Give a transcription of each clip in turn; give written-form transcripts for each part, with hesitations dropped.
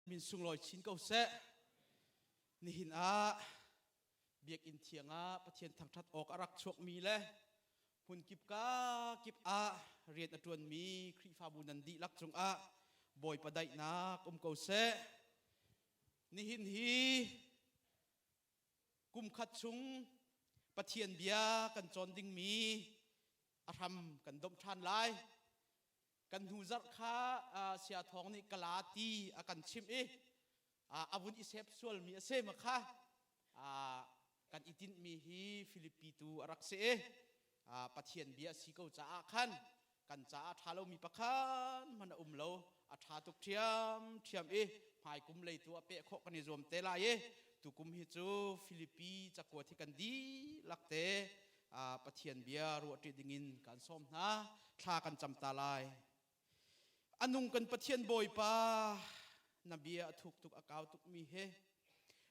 Min sunglawi chin ko seh. Nihin ah biakinn thiang ah Pathian thangṭhat awk a rak chuakmi le hmun kip ka kip ah rian a ṭuanmi Khrihfabu nan dihlak cungah Bawipa daihnak um ko seh. Nihin hi kum khat chung Pathian bia kan cawn dingmi a hram kan domh ṭhan lai. Kan hnu zarh kha Sia Thawng nih Galati a kan chimh i a vun i sep sualmi a si ma kha kan i tinhmi hi Filipi tu a rak si i Pathian bia a si ko caah khan kan caah ṭha lomi pakhat hmanh a um lo a ṭha tuk ṭhiamṭhiam i hmaikum lei tu a peh khawh kan i zuam te lai i tukum hi cu Filipi cakuat hi kan dihlak te Pathian bia ruahṭi dingin kan sawm hna. Thla kan cam ta lai. A nung kan Pathian Bawipa, na bia a thuk tuk a kau tuk mi he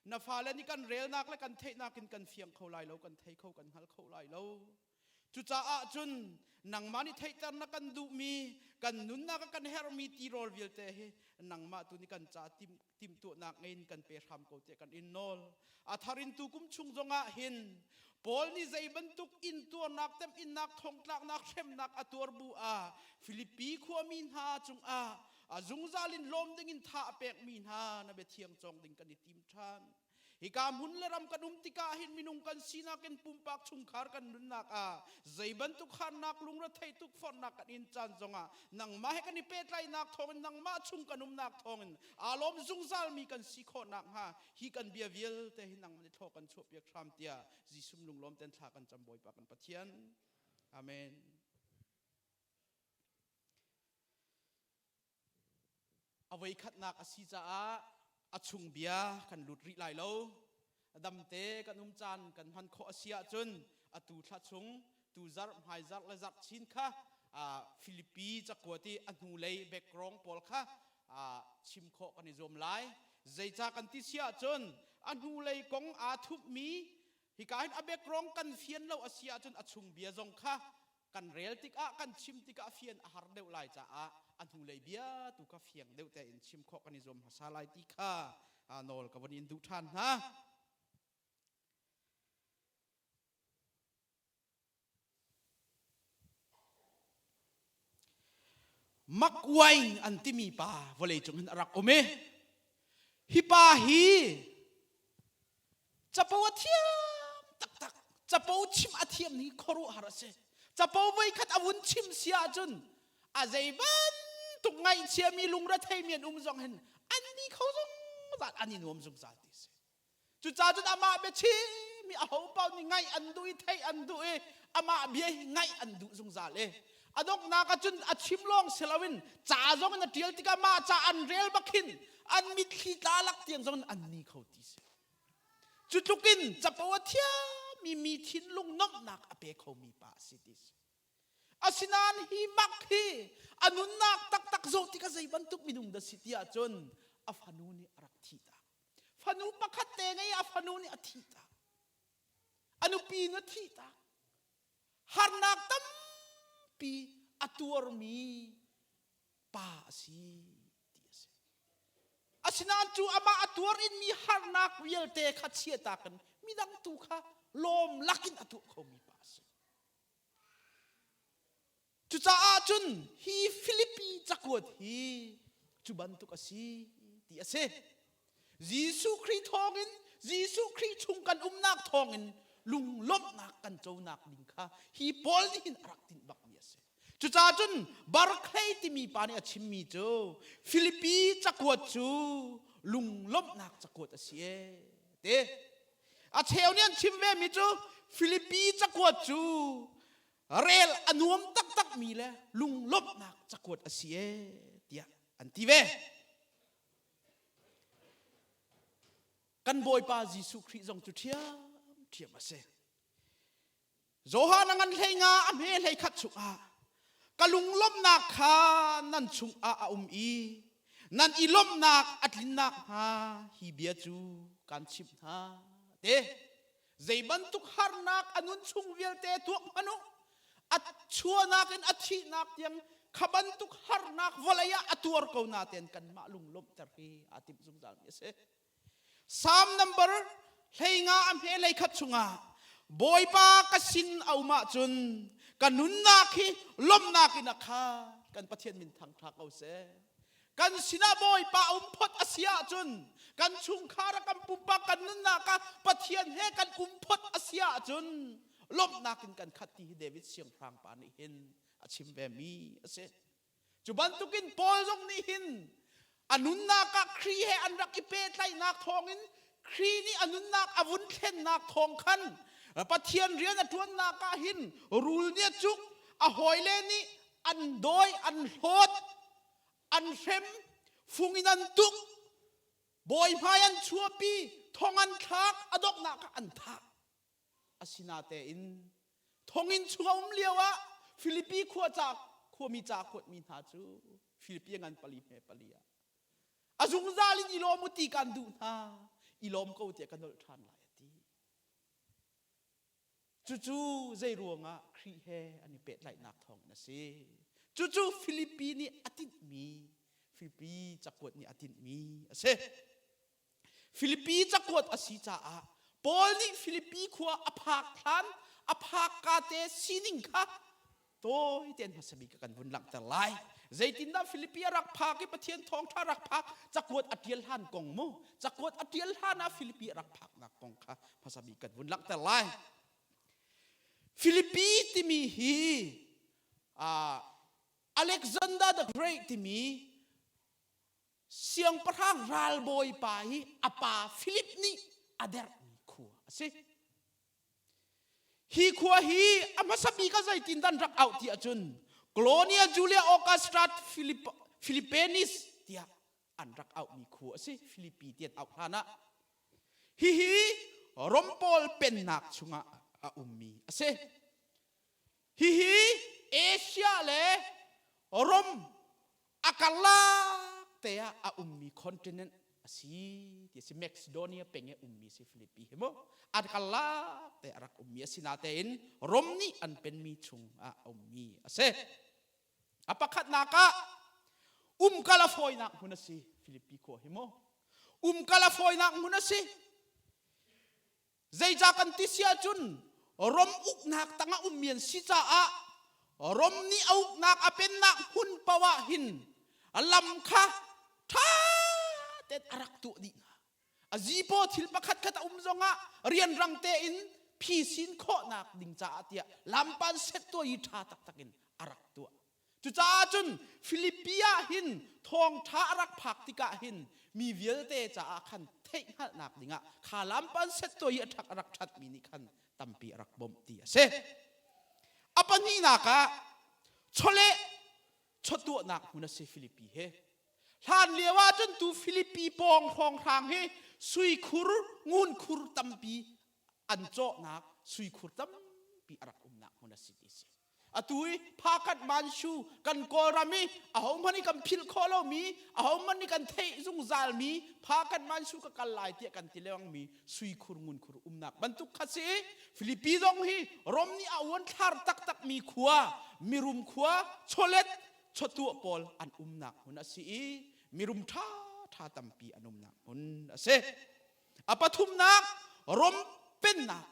na fale nih kan relnak le kan theihnak in kan fiang kho lai lo, kan thei kho, kan hngal kho lai lo. Cucaah cun nangmah nih theihter na kan duhmi, kan nunnak ah kan herhmi tirawl vialte hi nangmah tu nih kan ca tim timhtuahnak ngei in kan pe hram ko tiah kan in nawl. A thar in tu kum chung zongah hin Paul nih zei bantuk intuarnak temhinnak thongtlaknak hremnak a tuar bu ah Filipi khuami hna cungah a zungzal in lawm dingin tha a pekmi hna na biathiang cawng ding kan i tim ṭhan. Hika hmun le ram kan um tikah hin minung kan sinak in pumpak chungkhar kan nunnak ah zei bantuk harnak lungretheih tukforhnak kan in caan zongah nangmah he kan i pehtlaihnak thawngin nangmah chung kan umnak thawngin aa lawm zungzalmi kan si khawh nakhnga hi kan bia vialte hi nangmah nih thlaw kan chuahpiak hram tiah Jesuh lunglawm ten thla kan cam Bawipa kan Pathian. Amen. A voikhatnak a si caah a chung bia kan lut rih lai lo. Damte kan um caan kan hman khawh a si ahcun atu thla chung tu zarh hmai zarh le zarh chin kha Filipi cakuat i a hnulei background pawl kha chim khawh kan i zuam lai. Zeicah kan ti si ahcun a hnulei kong aa thupmi hika hin a background kan fian lo a si ahcun a chung bia zong kha kan rel tikah kan chim tikah fian a har deuh lai caah a hnulei bia tu kha fiang deuh tein chim khawh kan i zuam hmasa lai ti kha nawl ka von in duh ṭhan hna. Makuaing an timi pa vawlei cung hin a rak um i hi pa hi Capo a thiam taktak. Capo chim a thiam ni khuaruahhar a si. Capo voikhat a vun chim si ahcun a zei bantuk ngaihchiami lungretheimi an um zong hin an ni kho zungzal an i nuam zungzal ti si. Cucaah cun amah biachim hi aho paoh nih ngaih an duh i theih an duh i amah bia hi ngaih an duh zungzal i a donghnak ah cun a chim lawng si loin ca zong in a ṭial tikah mah ca an rel bak hin an mitthli tla lak tiang zong in an ni kho ti si. Cu tluk in capo a thiammi mi thinlung nomhnak a pe khomi pa a si ti si. Asinain hi mak hi a nunnak taktak zoh tikah zei bantuk minung dah si ti ahcun a fanu nih a rak thih tak. Fanu pakhat te ngei a fanu nih a thih tak. A nupi nih a thih tak. Harnak tampi a tuarmi pa a si ti a si. Asinain cu amah a tuar inmi harnak vialte kha chiahtak in midang tu kha lawm lakin a tuah khomi pa a si. Cucaah cun hi Filipi cakuat hi cu bantuk a si ti a si. Jesuh Khrih thawngin Jesuh Khrih chung kan umnak thawngin lunglawmhnak kan conak ding kha hi Paul nih hin a rak tinh bakmi a si. Cucaah cun Barclay timi pa nih a chimmi cu Filipi cakuat cu lunglawmhnak cakuat a si ee ti. A cheu nih an chim vemi cu Filipi cakuat cu rel a nuam taktakmi le lunglawmhnak cakuat a si ee tiah an ti ve. Kan Bawipa Jesuh Khrih zong cu ṭhiamṭhiam a si. Johan a ngan hlei nga a hme hlei khat chungah ka lunglawmhnak kha nan chungah a um i nan i lawmhnak a tlinnak hnga hi bia cu kan chimh hna te zei bantuk harnak a nun chung vialte tuak hmanh u a chuahnak in a thihnak tiang. Kha bantuk harnak vawlei ah a tuar ko natein kanmah lunglawmhter hi aa timh zungzalmi a si. Psalm number 15 a hme lei khat chungah Bawipa ka sin a um ahcun ka nunnak hi lawmhnak in a khat. Kan Pathian min thangṭha ko seh. Kan sinah Bawipa a um phot a si ahcun kan chungkhar ah kan pumpak kan nunnak ah Pathian he kan um phot a si ahcun lawmhnak in kan khat ti hi David siangpahrang pa nih hin a chim ve mi a si. Cu bantukin Paul zong nih hin a nunnak ah Khrih he an rak i pehtlaihnak thawngin Khrih nih a nunnak a vun thlennak thawng khan Pathian rian a ṭuannak ah hin rul nih a cuk, a hawile nih an dawi, an hlawt, an hrem, fung in an tuk, bawi hmai an chuahpi, thong an thlak, a donghnak ah an thah. Asinatein thonginn chung a um lio ah Filipi khua ca khuami ca kuatmi hna cu Filipi ngan pali hme pali ah a zungzal in i lawm u ti kan duh hna i lawm ko tiah ka nolh ṭhan lai a ti. Cucu zei ruangah Khrih he an i pehtlaihnak thawngin a si. Cucu Filipi nih a tinhmi Filipi cakuat nih a tinhmi a si. Filipi cakuat a si caah Paul nih Filipi khua a phak hlan a phak ka te sining kha tawi tein hmasa bik kan vun langhter lai. Zeitindah Filipi a rak phak i Pathian thawngṭha rak phak cakuat a ṭial hlan kong mu cakuat a ṭial hlan ah Filipi a rak phaknak kong kha hmasa bik kan vun langhter lai. Filipi timi hi uh, Alexander the Great timi siangpahrang ralbawi pa hi a pa Philip nih a derhmi khua a si. Hi khua hi a hmasa bik ah zeitindah an rak auh ti ahcun Colonia Julia Augusta Philip, Philippenis tiah an rak auhmi khua a si. Philippi ti an auh hlan ah. Hihi Rom pawl pennak chungah a ummi a si. Hihi Asia le Rom a karlak te ah a ummi continent a si ti a si Macedonia peng i ummi si Philippi hi mu a karlak te a rak ummi a si natein Rom nih an penmi chung ah a ummi a si a pakhatnak ah umkal a fawinak hmun a si Philippi khua hi mu umkal a fawinak hmun a si Zeicah kan ti si ahcun Rom uknak tangah ummi an si caah Rom nih a uknak a pennak hmun paoh ah hin lam kha ṭha tein a rak tuah dih hna. A zipaw thil pakhat khat a um zongah rianrang tein phisin khawhnak ding caah tiah lampan set tuah i ṭha taktak in a rak tuah. Cucaah cun Filipi ah hin thawngṭha a rak phak tikah hin mi vialte caah khan theihhngalhnak dingah kha lampan settuai i a ṭhak a rak ṭhatmi nih khan tampi a rak bawmh ti a si. A pahnihnak ah chawleh chawtuahnak hmun a si Filipi hi. Hlan lio ah cun tu Filipi pawng hrawnghrang hi suikhur ngunkhur tampi an cawhnak suikhur tampi a rak umnak hmun a si ti si. Atu i Phakat Manshu kan Kawlram i ahohmanh i kan philh khawh lomi ahohmanh i kan theih zungzalmi Phakat Manshu ka kal lai tiah kan ti lengmangmi suikhur ngunkhur umnak bantuk kha si. Filipi zong hi Rom nih a uanthlar taktakmi khua, mirum khua, chawlet chawtuah pawl an umnak hmun a si i mirum ṭhaṭha tampi an umnak hmun a si. A pathumnak Rom pennak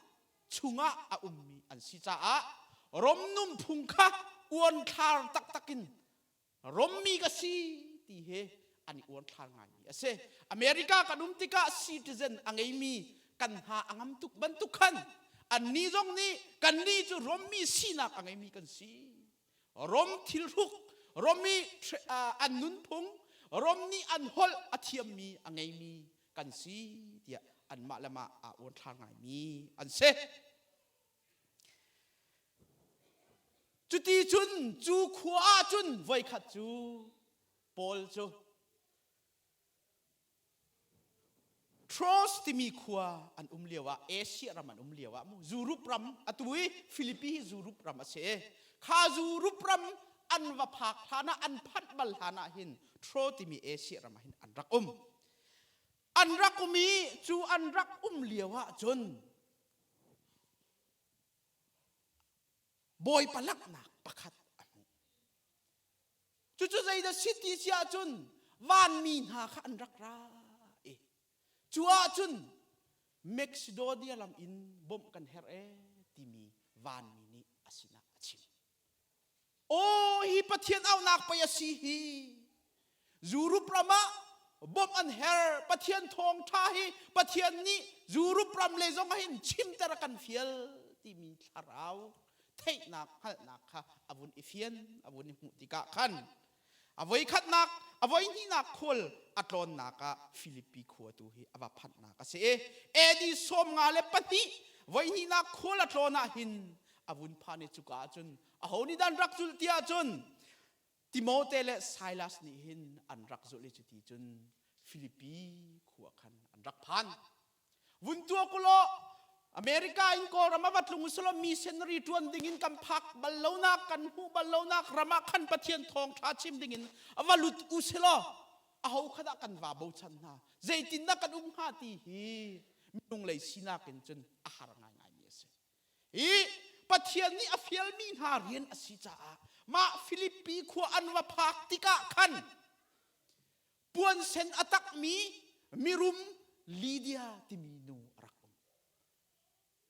chungah a ummi an si caah Rom nunphung kha uanthlar taktak in Rommi ka si ti he an i uanthlar ngaimi a si. America kan um tikah citizen a ngeimi kan hna a ngam tuk bantuk khan annih zong nih kannih cu Rommi sinak a ngeimi kan si. Rom thilhruk, Rom i an nunphung, Rom nih an holh a thiammi a ngeimi kan si tiah anmah le mah aa uanthlar ngaimi an si. Cuti cun cu khua ah cun voikhat cu Paul cu Troas timi khua an um lio ah Asia ram an um lio ah mu Europe ram atu i Philippi hi Europe ram a si. Kha Europe ram an va phak hlan ah an phanh bal hlan ah hin Troas timi Asia ram ah hin an rak um. An rak um i cu an rak um lio ah cun Bawipa laknak pakhat a hmuh. Cucu zeidah si ti si ahcun vanmi hna kha an rak ra i cu ahcun Macedonia lam in bawmh kan herh ee timi vanmi nih a sinah a chim. Aw hi Pathian auhnak pei a si hi. Europe ram ah bawmh an her Pathian thawngṭha hi Pathian nih Europe ram le zong ah hin chimter a kan fial timi thlarau theihnak hngalhnak kha a vun i fian a vun i hmuh tikah khan a voikhatnak a voihnihnak khual a tlawnnak ah Filipi khua tu hi a va phanhnak a si i AD 52 voihnihnak khual a tlawn ah hin a vun phan i cuka ah cun aho nih dah an rak zulh ti ahcun Timote le Silas nih hin an rak zulh i cuti cun Filipi khua khan an rak phan. Vun tuah kulaw America in Kawlram a va tlung usulaw missionary ṭuan ding in kan phak bal lonak kan hmuh bal lonak ram ah khan Pathian thawngṭha chim ding in a va lut usilaw aho kha dah kan va bochan hna zeitindah kan um hnga ti hi minung lei sinak in cun a har ngaingaimi a si. Hi Pathian nih a fialmi hna rian a si caah mah Filipi khua an va phak tikah khan puansen a takmi mirum Lydia timi nu a rak um.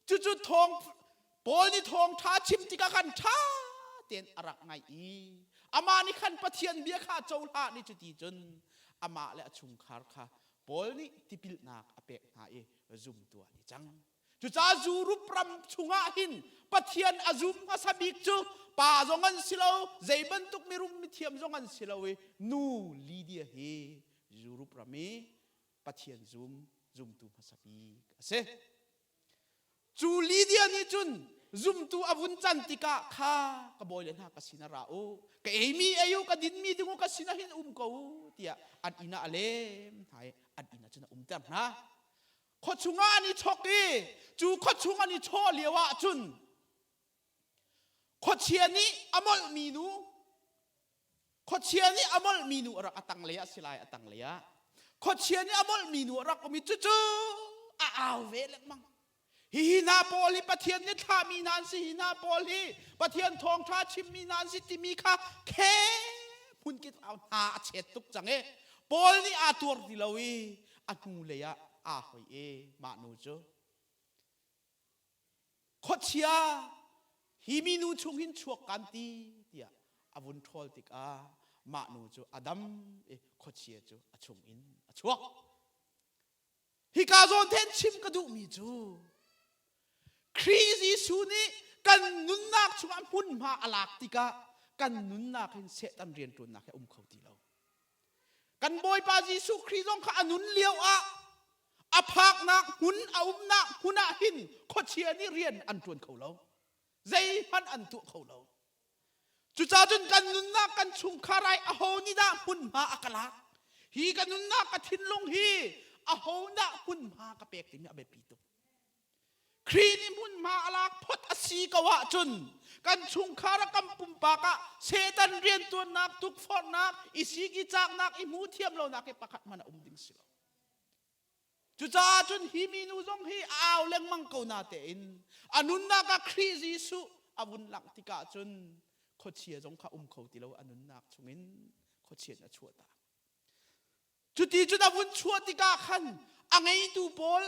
Cucu thawng Paul nih thawngṭha chim tikah khan ṭha tein a rak ngaih i amah nih khan Pathian bia kha a cohlan i cuti cun amah le a chungkhar kha Paul nih tipilnak a pek hna i zumtu ah an i cang. Cucaah Europe ram chungah hin Pathian a zum hmasa bik cu pa zong an si lo, zei bantuk mirum mithiam zong an si lo i nu Lydia hi Europe ram i Pathian zum zumtu hmasa bik a si. Cu Lydia nih cun zumtu a vun can tikah kha ka bawi le hna ka sinah ra u, ka eimi ei u, ka dinmi ding u, ka sinah hin um ko u tiah an inn ah a lem hna i an inn ah cun a umter hna. Khuachung ah an i chok i cu khuachung an i chawh lio ah cun khuachia nih a molhmi nu khuachia nih a molhmi nu a rak a tanglei ah si lai a tanglei ah khuachia nih a molhmi nu a rak um i cucu a au ve lengmang hihi hna pawl hi Pathian nih thlahmi hna an si hi hna pawl hi Pathian thawngṭha chimmi hna an si timi kha khe hmunkip au hna a chet tuk cang i Paul nih aa tuar ti lo i a hnulei ah aa hoi i mah nu cu khuachia hi minu chung hin chuak kan ti tiah a vun ṭhawl tikah mah nu cu a dam i khuachia cu a chung in a chuak. Hika zawn then chim ka duhmi cu Khrih Jesuh nih kan nunnak chungah hmunhma a lak tikah kan nunnak hin Satan rianṭuannak hi a um kho ti lo. Kan Bawipa Jesuh Khrih zong kha a nun lio ah a phaknak hmun a umnak hmun ah hin khuachia nih rian an ṭuan kho lo. Zeihmanh an tuah kho lo. Cucaah cun kan nunnak kan chungkhar ai aho nih dah hmunhma a ka lak? Hi ka nunnak ka thinlung hi aho dah hmunhma ka pek timi a biapi tuk. Khrih nih hmunhma a lak phot a si ko ahcun kan chungkhar ah kan pumpak ah Satan riantuannak tukforhnak i sik i caknak i hmu thiam lonak hi pakhat hmanh a um ding si lo. Cucaah cun hi minu zong hi a au lengmang ko na tein a nunnak ah Khrih Jesuh a vun langh tikah cun khuachia zong kha um kho ti lo a nunnak chungin khuachia a chuah tak. Cuti cun a vun chuah tikah khan a ngeitu pawl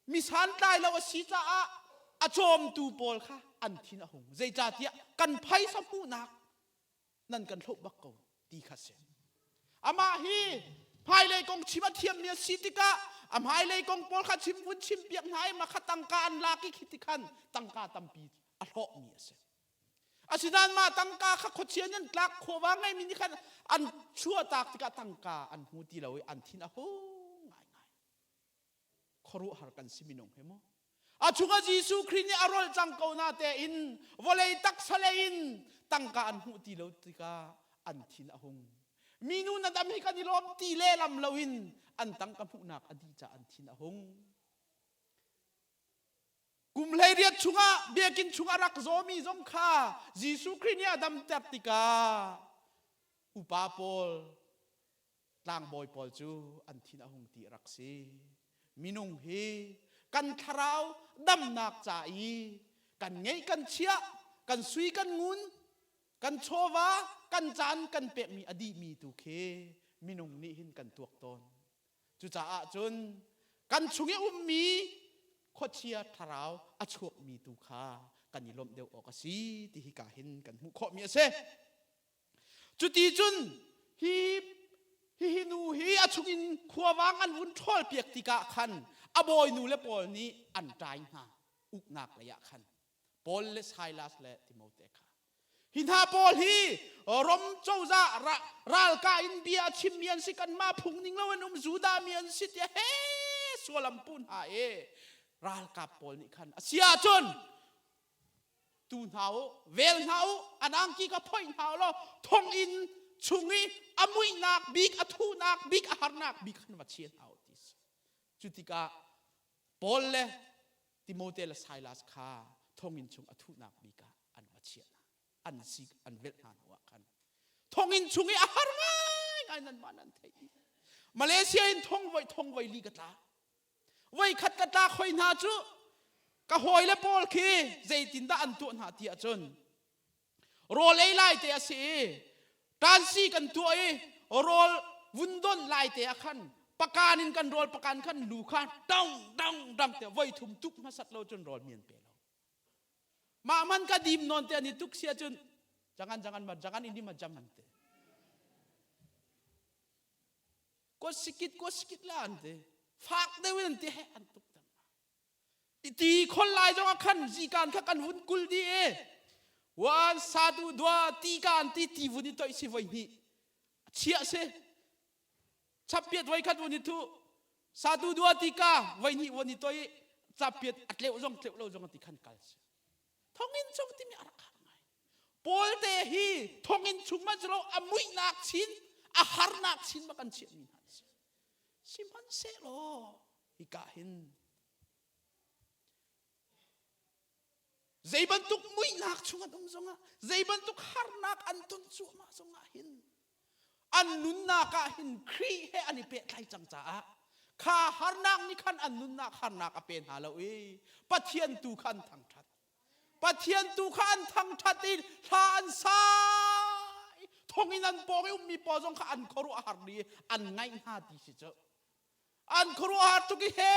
mi santlai lo a si caah a cawmtu pawl kha an thin a hung. Zeicahtiah kan phaisa hmuhnak nan kan hloh bak ko ti kha si. Amah hi hmailei kong chim a thiammi a si tikah a hmailei kong pawl kha chim vun chim piak hna i mah kha tangka an lak i khi ti khan tangka tampi a hlawhmi a si. Asinain mah tangka kha khuachia nih an tlak khuava ngeimi nih khan an chuahtak tikah tangka an hmu ti lo i an thin a hung ngaingai. Khuaruahhar kan si minung he mu. A chungah Jesuh Khrih nih a rolh cang ko na tein vawlei taksa lei in tangka an hmuh ti lo tikah an thin a hung. Minu na dam hi kan i lawm ti lehlam loin an tangka hmuhnak a dih caah an thin a hung. Kum 18 chungah biakinn chungah rak zawmi zong kha Jesuh Khrih nih a damter tikah upa pawl tlangbawi pawl cu an thin a hung ti a rak si. Minung hi kan thlarau damnak ca i kan ngeih kan chiah kan sui kan ngun. Kan chawva, kan caan kan pekmi a dihmi tu khi minung nih hin kan tuak tawn. Cucaah cun kan chung i ummi khuachia thlarau a chuakmi tu kha kan i lawmh deuh awk a si ti hi ka hin kan hmuh khawhmi a si. Cuti cun hi hihi nu hi a chungin khuavang an vun ṭhawl piak tikah khan a bawinu le Paul nih an ṭai hna uknak lei ah khan Paul le Silas le Timote kha. Hi hna pawl hi Rom cozah ralka in bia a chimmi an si kanmah phung ning lo an um Judah mi an si tiah he sualam pu hna e ralkap pawl nih khan a si ahcun tu hna u vel hna u an angki kha phoih hna u law thonginn chung i a muihnak bik a thuhnak bik a harnak bik khan va chia hna u ti si cu tikah Paul le Timote le Silas kha thonginn chung a thuhnak bik ah an va chiah hna an sik an velh hna hnu ah khan thonginn chung i a har ngaingai nan mah nan theih dih Malaysia in thong voi thong voi li ka tla voi khat ka tla khoi hna cu ka hawi le pawl khi zeitindah an tuah hna ti ahcun rawl ei lai te a si i tansi kan tuah i rawl vun don lai te ah khan pakan in kan rawl pakan khan lu kha dong dong dang te voi thum tuk hmasat lo cun rawl mian pe lo mah man ka dim non te ani tuk sia cun jangan jangan ma jangan ini ma jam an te ko sikit ko sikit la an te fak deuh in an ti he an tuk ti khol lai zong ah khan zikan kha kan vun kul di e wan satu dua ti kan ti ti vun i toih si voi hnih chiah si chappiat voi khat vun i thu satu dua ti ka voi hnih vun i toih chappiat a tleuh zong tleuh lo zong ti khan kal si thongin chung timi a rak har ngai Paul te hi thongin chung man lo a muihnak chin a harnak chin ma kan chiah mi hna si sihmanhsehlaw hika hin zei bantuk muihnak chung an um zongah zei bantuk harnak an ton cuahmah zongah hin an nunnak ah hin Khrih he an i pehtlai cang caah kha harnak nih khan an nunnak harnak a pe hna lo i Pathian tu kha an thangṭhat Pathian tu kha an thangṭhat i hla an sa i thonginn an pawng i ummi pawl zong kha an khuaruah har dih i an ngaih hna ti si cu an khuaruahhar tuk i he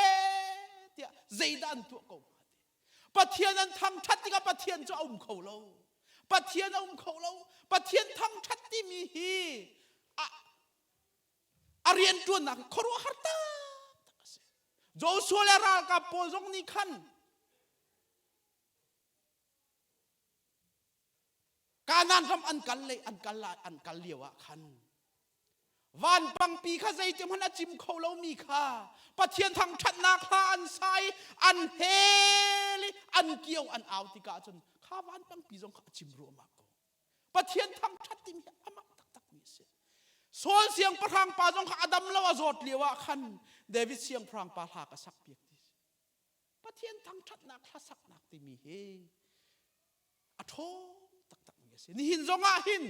tiah zeidah an tuah ko hnga ti Pathian an thangṭhat tikah Pathian cu a um kho lo Pathian a um kho lo Pathian thangṭhat timi hi a, a rianṭuannak hi khuaruahhar taktak a si Joshua le ralkap pawl zong nih khan Kanaan ram an kal le an kal an kal lio ah khan vanpangpi kha zeiti hmanh a cim kho lomi kha Pathian thangṭhatnak hla an sa i an hel i an kio an au tikah cun kha vanpangpi zong kha a cim ruahmah ko. Pathian thangṭhat timi hi amah taktakmi a si. Saul siangpahrang pa zong kha a dam lo a zawt lio ah khan David siangpahrang pa hla ka sak piak ti. Pathian thangṭhatnak hlasaknak timi hi a ṭhawng taktakmi a si. Nihin zong ah hin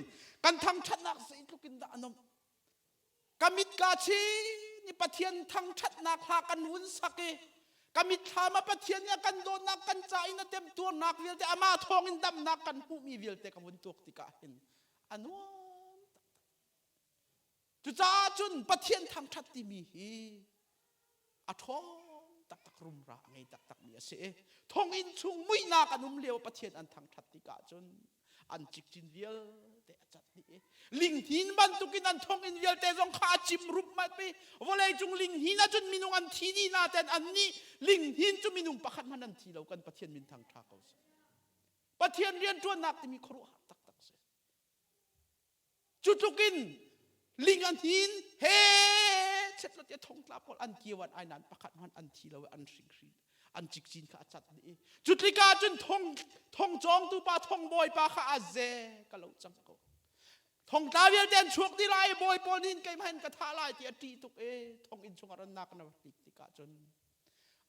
kan thangṭhatnak zeitluk in dah a nuamh. Ka mit ka chin i Pathian thangṭhatnak hla kan vun sak i ka mitthlam ah Pathian nih a kan dawtnak kan ca in a temtuarnak vialte amah thawng in damnak kan hmuhmi vialte ka vun tuak tikah hin a nuam taktak. Cucaah cun Pathian thangṭhat timi hi a ṭhawng taktak rumra a ngei taktakmi a si i thonginn chung muihnak an um lio Pathian an thangṭhat tikah cun an cikcin vialte a cat dih i linghin bantukin an thonginn vialte zong kha a cim rupmat i vawlei cung linghin ahcun minung an thi dih naten an nih linghin cu minung pakhat hmanh an thi lo kan Pathian min thangṭha ko seh Pathian rianṭuannak timi khuaruahhar taktak si Cu tluk in ling an hin he chetla te thongtla pawl an kiawan ai nan pakhat hmanh an thi lo an hringhrin an cikcin kha a cat dih cu tlika cun thong thong cawngtu pa thong bawi pa kha a ze ka lo cang ko thongtla vialte an chuak dih lai bawi pawl nih keimah in ka thah lai ti a ṭih tuk e thong inn chungah rannak na rak tikah cun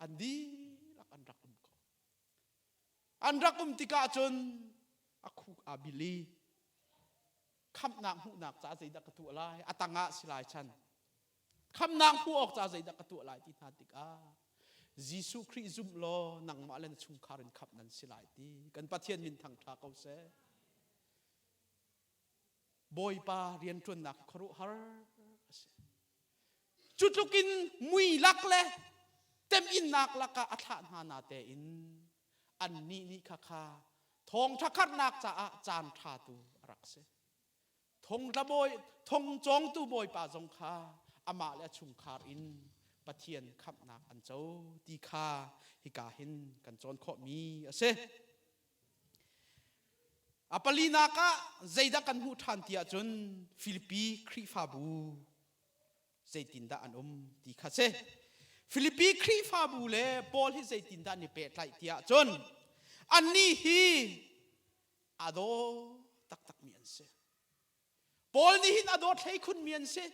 an dihlak an rak um ko An rak um tikah cun a khuk aa bil i khamhnak hmuhnak caah zeidah ka tuah lai a tangah si lai chan khamhnak hmuh awk caah zeidah ka tuah lai ti hna tikah Jesuh Khrih zumh law nangmah le na chungkhar in khamh nan si lai ti kan Pathian min thangṭha ko seh. Bawipa rianṭuannak khuaruahhar a si. Cu tlukin mui lak le teminnak lakah a thlah hna na tein annih nih khakha thawngṭha kharnak caah caan ṭha tu a rak si. Thongtla bawi, thongcawngtu bawipa zong kha amah le a chungkhar in Pathian khamhnak an co ti kha hika hin kan cawn khawhmi a si. A palinak ah zeidah kan hmuh ṭhan ti ahcun Filipi Khrihfabu zeitindah an um ti kha si. Filipi Khrihfabu le Paul hi zeitindah an i pehtlaih ti ahcun annih hi aa daw taktakmi an si. Paul nih hin a dawt hlei khunmi an si.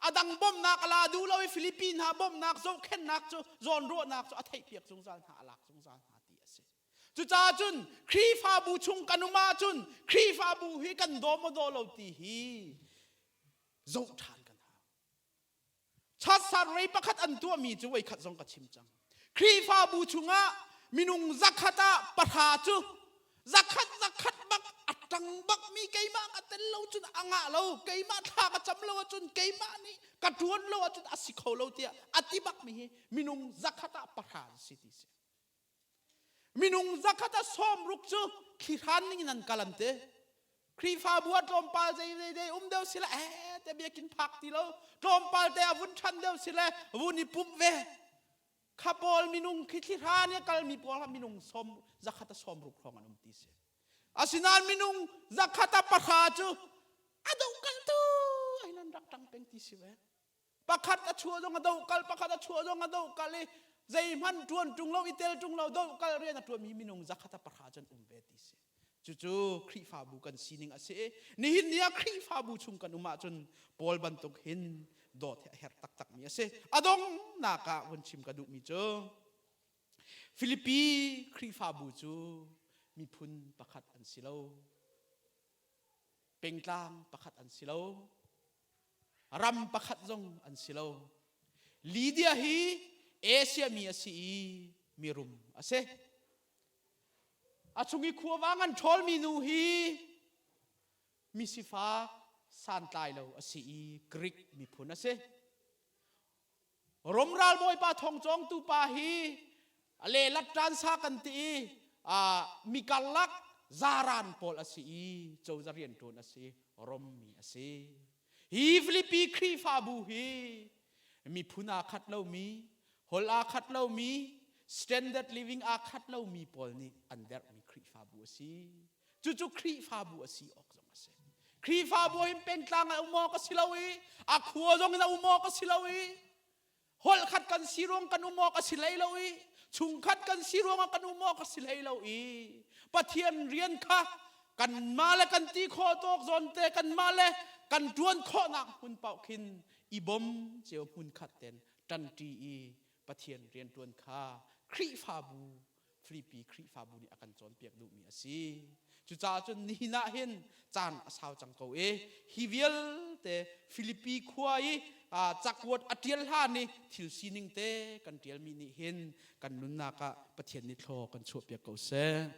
A dang bawmhnak a la duh lo i Filipi hna bawmhnak zohkhenhnak cu zawnruahnak cu a theihpiak zungzal hna, a lak zungzal hna ti a si. Cucaah cun Khrihfabu chung kan um ahcun Khrihfabu hi kan daw maw daw lo ti hi zoh ṭhan kan hau. Chat rei pakhat an tuahmi cu voikhat zong ka chim cang. Khrihfabu chungah minung zakhat ah pahra cu zakhat zakhat bak a ṭang bakmi keimah ka tel lo cun a ngah lo keimah thla ka cam lo ahcun keimah nih ka ṭuan lo ahcun a si kho lo tiah a ti bakmi hi minung zakhat ah pahra an si ti si. Minung zakhat a sawmruk cu thlihran ning in an kal an ti. Khrihfabu ah tlawmpal zei zei dei um deuh sile eh te biakinn phak ti lo tlawmpal te a vun ṭhan deuh sile vun i pumh ve. Kha pawl minung khi thlihran i a kalmi pawl kha minung sawm zakhat a sawmruk hrawng an um ti si. Asinain minung zakhat a pahra cu a dohkaltu ai nan rak ṭang peng ti si ve. Pakhat a chuah zong a dohkal, pakhat a chuah zong a dohkal i zeihmanh ṭuan ṭung lo i tel ṭung lo dohkal rian a ṭuanmi minung zakhat a pahra cun um ve ti si. Cucu Khrihfabu kan sining a si i nihin ni ah Khrihfabu chung kan um ahcun Paul bantuk hin dawt hi a herh taktakmi a si. A donghnak ah vun chim ka duhmi cu Filipi Khrihfabu cu miphun pakhat an si lo. Pengtlang pakhat an si lo. Ram pakhat zong an si lo. Lydia hi Asia mi a si i mirum a si. A chung i khuavang an ṭhawlmi nu hi misifak santlai lo a si i Greek miphun a si. Rom ralbawipa thongcawngtu pa hi a lelat ṭansa kan ti i mi karlak zaran pawl a si i cozah rianṭuan a si Rom mi a si. Hi Filipi Khrihfabu hi miphun aa khat lomi, holh aa khat lomi, standard living aa khat lomi pawl nih an derhmi Khrihfabu a si. Cucu Khrihfabu a si awk zong a si. Khrihfabu hin pengtlang ah um awk a si lo i a khua zong in a um awk a si lo i holh khat kan si ruang kan um awk a si hlei lo i chungkhat kan si ruangah kan um awk a si hlei lo i Pathian rian kha kanmah le kan ti khawh tawk zawn te kanmah le kan ṭuan khawhnak hmun paoh khin i bom cio hmun khat ten ṭanṭi i Pathian rian ṭuan kha Khrihfabu Filipi Khrihfabu nih a kan cawnpiak duhmi a si. Cucaah cun nihin ah hin caan a sau cang ko i hi vialte Filipi khua i cakuat a ṭial hlan i thil sining te kan ṭialmi nih hin kan nunnak ah Pathian nih thlaw kan chuahpiak ko seh.